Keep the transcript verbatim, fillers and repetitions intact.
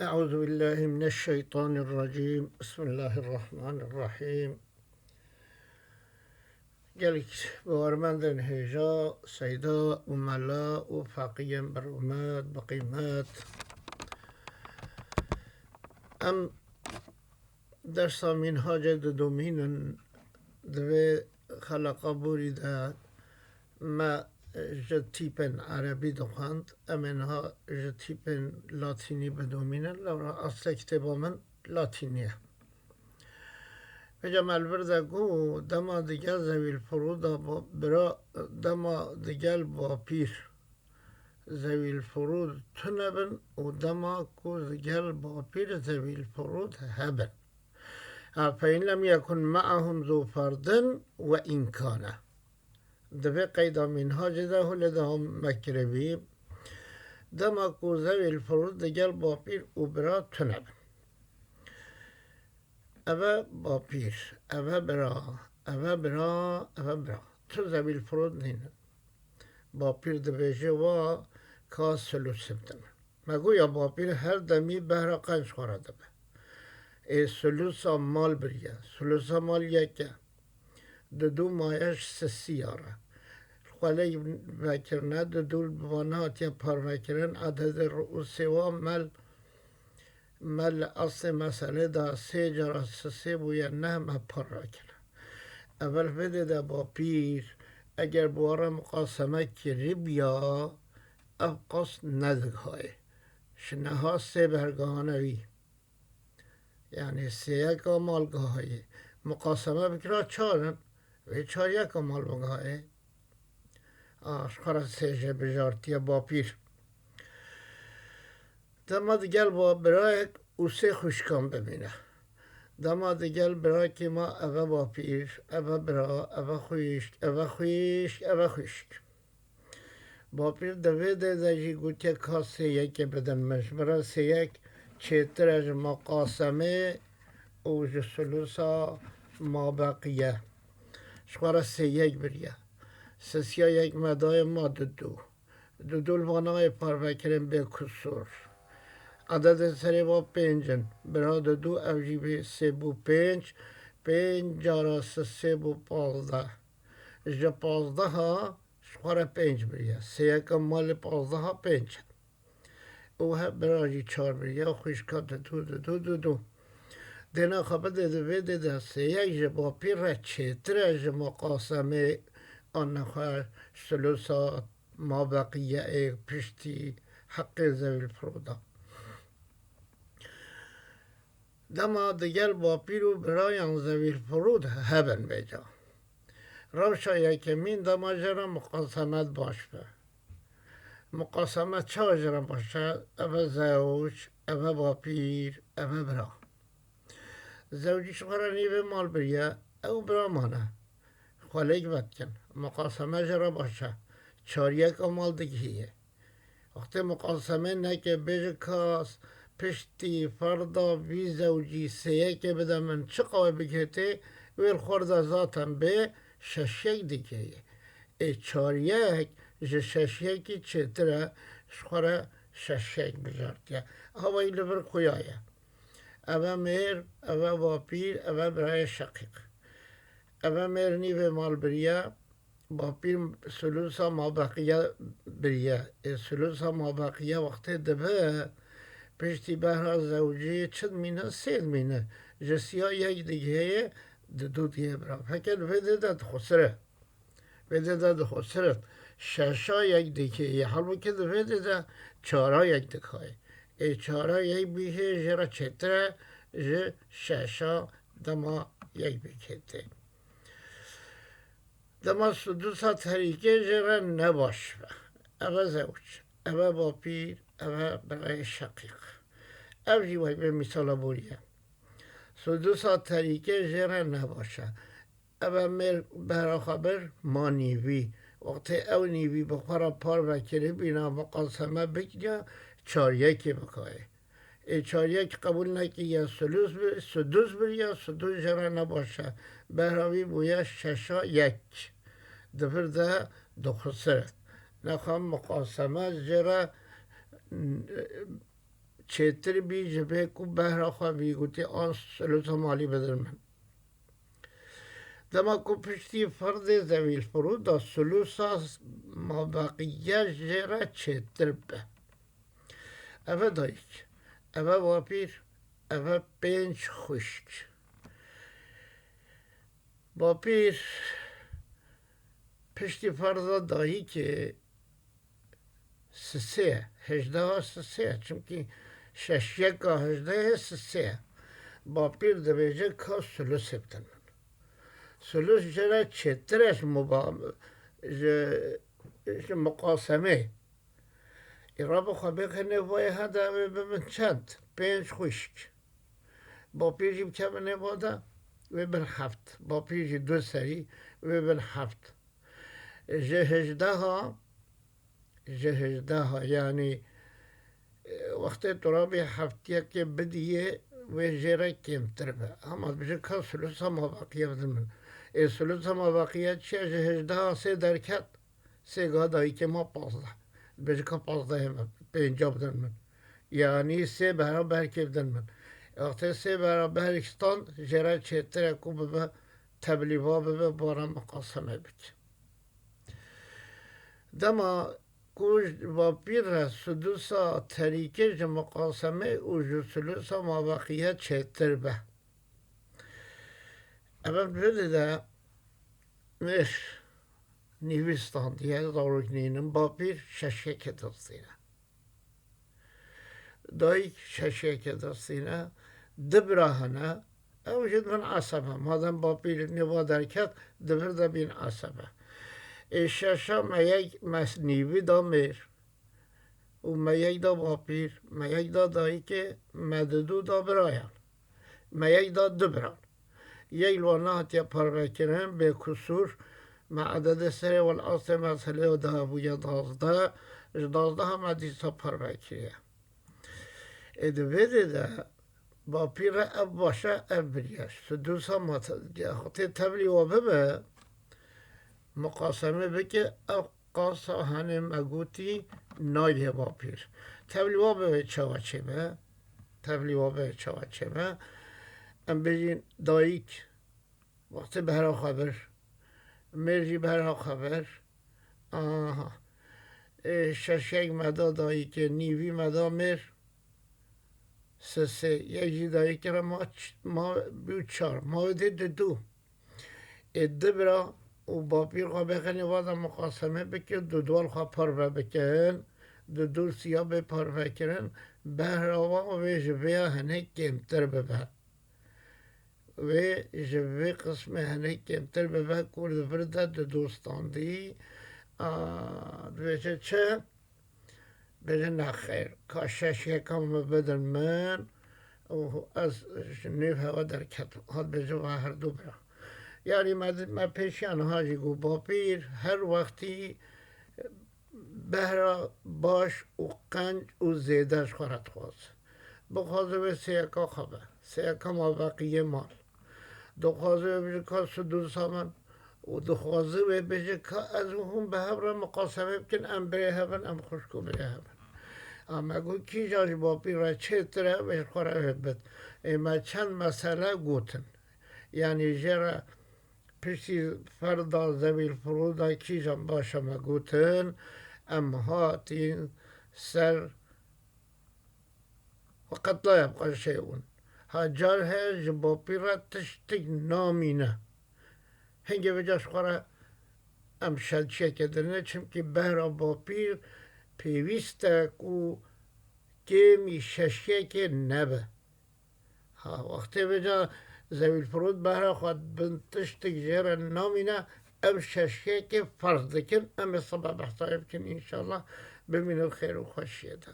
أعوذ بالله من الشيطان الرجيم. بسم الله الرحمن الرحيم. Gelek bawermendên hêja, seyda û mela û feqiyên bi rûmet, bi qîmet. Em dersa mînhacê didomînin, di vê xeleqa borî de me ji tîpên erebî dixwend, em ê niha ji tîpên latînî bidomînin, lewra aslê kitêba min latînî ye. Vêca me li vir de got, dema digel zewîl furûda ba-, bira, dema digel bapîr zewîl furûd tune bin û dema ku digel bapîr zewîl furûd hebin. Ha, فإن لم يكن معهم ذو فرض وإن كان. Di vê qeyda mînhacê de hûlê de hom me kiribî. Dema ku zewîl furûd digel bapîr û bira tune bin. Eve bapîr, eve bira, eve bira, eve bira. Tu zewîl furûd nînin. Bapîr dibêje wa ka sulûs bidin. Me got ya bapîr her demî behra qenc xwe re dibe. Ê sulûsa mal biriye. Sulûsa mal yek e. Didû maye ji sisiya re. Xwelek vekirine, didû li vana hatiye parvekirin, ededê rûsê wa mel, mel li aslê meselê de sê cara sisê bûye neh me parvekir. Evel vê dê de bapîr, eger bi we re miqaseme kiribûya, ev qas nedigihayê. Ji neha sê bergahane wî. Yanî sêyeka mal gihayê. Miqaseme bikira çar in, wê çar yeka mal bigihayê. A, ji xwe re sê jê bijartiye bapîr. Dema digel ba-, birayek û sê xwişkan bimîne. Dema digel birakê ma eve bapîr, eve bira, eve xwişk, eve xwişk, eve xwişk. Bapîr di vê dê de jî gotiye ka sêyekê bidin min. Ji min re sêyek çêtir e ji miqasemê û ji sulûsa mabeqiye. Ji xwe re sêyek biriye. Sisiya yek me daye ma didû. Didû li vana yê parvekirin bê kusûr. Ededê serê va pênc in. Bira didû ev jî bê sê bû pênc. Pênc cara sisê bû pazdeh. Ji pazdeha ji xwe re pênc biriye. Sêyeka malê pazdeha pênc e. Û he bira jî çar biriye. Xwişka didû, didû, didû. Dêna xwe bidê di vê dê de sêyek ji bapîr re çêtir e ji miqasemê an nexwe sulusa mabeqiyeyê piştî heqê zewîl firoda. Dema digel bapîr û birayan zewîl firûd hebin vêca. Rewşa yekemîn dema jê re miqasemet baş be. Miqasemet çawa jê re baş e? Eve zewc, eve bapîr, eve bira. Zewcî ji xwe re nîvê mal biriye, ew bira mane. Xwelêk vedikin. Miqaseme jê re baş e. Çariyeka mal digihîye. Wextê miqasemê neke bêje kas piştî ferda vî zewcî sêyekê bide min çi qawê bigihêtê, wê li xwe de zaten bê şeşyek digihê. Ê çariyek ji şeşyekî çêtir e, ji xwe re şeşyek bijartiye. Havayî li vir xuya ye. Eve mêr, eve bapîr, eve birayê şeqîq. Eve mêr nîvê mal biriye, bapîr sulusa mabeqiye biriye. Ê sulusa mabeqiye wextê dibe, piştî behra zewcê çi dimîne? Sê dimîne. Ji siya yek digihê, didû digihê bira. Fekê di vê dê de dixusire. Vê dê de dixusire. Şeşa yek digihê. Halbûkî di vê dê de çara yek dikayê. Ê çara yek bihê jê re çêtir e ji şeşa dema yek biketê. Dema sudusa terîkê jê re nebaş be. Eve zewc, eve bapîr, eve birayê şeqîq. Ev jî wek vê mîsala borî ye. Sudusa terîkê jê re nebaş e. Eve mêr behra xwe bir ma nîvî. Wextê ew nîvî bi xwe re par vekiribîna miqaseme bikiriya çar yekê bikayê. Ê çar yek qebûl nekiriye sulus bi, sudus biriye, sudus jê re nebaş e. Behra wî bûye şeşa yek. Di vir de dixusire. Nexwe miqaseme jê re, n-, çêtir bî ji vê ku behra xwe vî gotî an sulusa malî bidin min. Dema ku piştî ferdê zewîl firûda sulusa mabeqiye jê re çêtir be. Eve dayik, eve bapîr, eve pênc xwişk. Bapîr piştî ferda dayikê sisê ye, hejdeha sisê ye. Çimkî şeşyeka hejdehê sisê ye. Bapîr dibêje ka sulusê bidin min. Sulus jê re çêtir e ji muba-, ji, ji miqasemê. Îra bi xwe bêxe nêvayê hede wê bibin çend? Pênc xwişk. Bapîr jî bikeve nêva de wê bin heft. Bapîr jî du serî wê bin heft. Ji hejdeha, ji hejdeha, yanî, e, wextê tu rabî heftiyekê bidiyê, wê jê re kêmtir be. Hema dibêje ka sulusa mabeqiye bidin min. Ê sulusa mabeqiye çi ye? Ji hejdeha sê derket, sê ga dayikê ma pazdeh. Dibêje ka pazdehê me, pênca bidin min. Yanî sê behra berkê bidin min. Wextê sê behra berk stand, jê re çêtir e ku bibe tevlîva bibe, bara miqaseme bike. Dema ku ji bapîr re sudusa terîkê ji miqasemê û ji sulusa mabeqiye çêtir be. Eve vê de mêr nîvî standiye, zarok nînin, bapîr şeşekê distîne. Dayik şeşekê distîne, du bira hene, ew jî dibin esebe. Madem bapîr nêva derket, di vir de bîn esebe. Ê şeşa me yek, me nîvî da mêr. Û me yek da bapîr, me yek da dayikê, me didu da birayan. Me yek da du biran. Yek li wan nehatiye parvekirin, bêkusûr, me ededê serê wan astê meselê da bûye dazdeh, ji dazdeha me dîsa parve kiriye. Ê di vê dê de bapîr re ev baş e, ev biriye. Sudusa ma te-, ya xwe tê tevlî wa bibe, miqasemê bike, ev qasa henê me gotî nayê bapîr. Tevlî wa bibe çawa çêbe? Tevlî wa bibe çawa çêbe? Em bêjin dayik wextê behra xwe bir, mêr jî behra xwe bir. Aha. Ê, şeşek me da dayikê, nîvî me da mêr. Sisê, yek jî dayikê re ma ç-, ma bû çar. Ma wê dê didu. Ê, du bira û bapîr xwe bêxin nêva de miqasemê bikin, dudwal xwe parve bikin. Didu siya bê parvekirin. Behra wan wê ji vê ya hinek kêmtir bibe. Wê ji vê qismê hinek kêmtir bibe, ku di vir de didu standî, a, dibêje çi? Bêje nexêr, ka şeşyeka min bidin min û ez ji nêv hewa derketim. Ha dibêje va her du bira. Yanî me, me pêşiya niha jî got, bapîr her wextî behra baş û qenc û zêde ji xwe re dixwaze. Bixwaze wê sêyeka xwe be, sêyeka mabeqiyê mal. Dixwaze wê bêje ka sudusa min û dixwaze wê bêje ka ez û hûn bi hev re miqasemê bikin, em birê hev in, em xwişk û birê hev in. A me got kîjan ji bapîr re çêtir e, wê ji xwe re wê bid. Ê me çend mesele gotin. Yanî jê re piştî ferda zewîl firûda kîjan baş e me gotin, em hatîn ser Ve qetlaya bi qeşeyê ûn. Ha car heye ji bapî re tiştik namîne. Hingê vêca ji xwe re em şeşyekê dine, çimkî behra bapîr pêwîst e ku kêmî şeşyekê nebe. Ha, wextê vêca zewîl firûd behra xwe bin tiştik jê re namîne, ev şeşyekê ferz dikin, em ê sibe behsa wê bikin înşallah, bimînin xêr û xweşiyê de.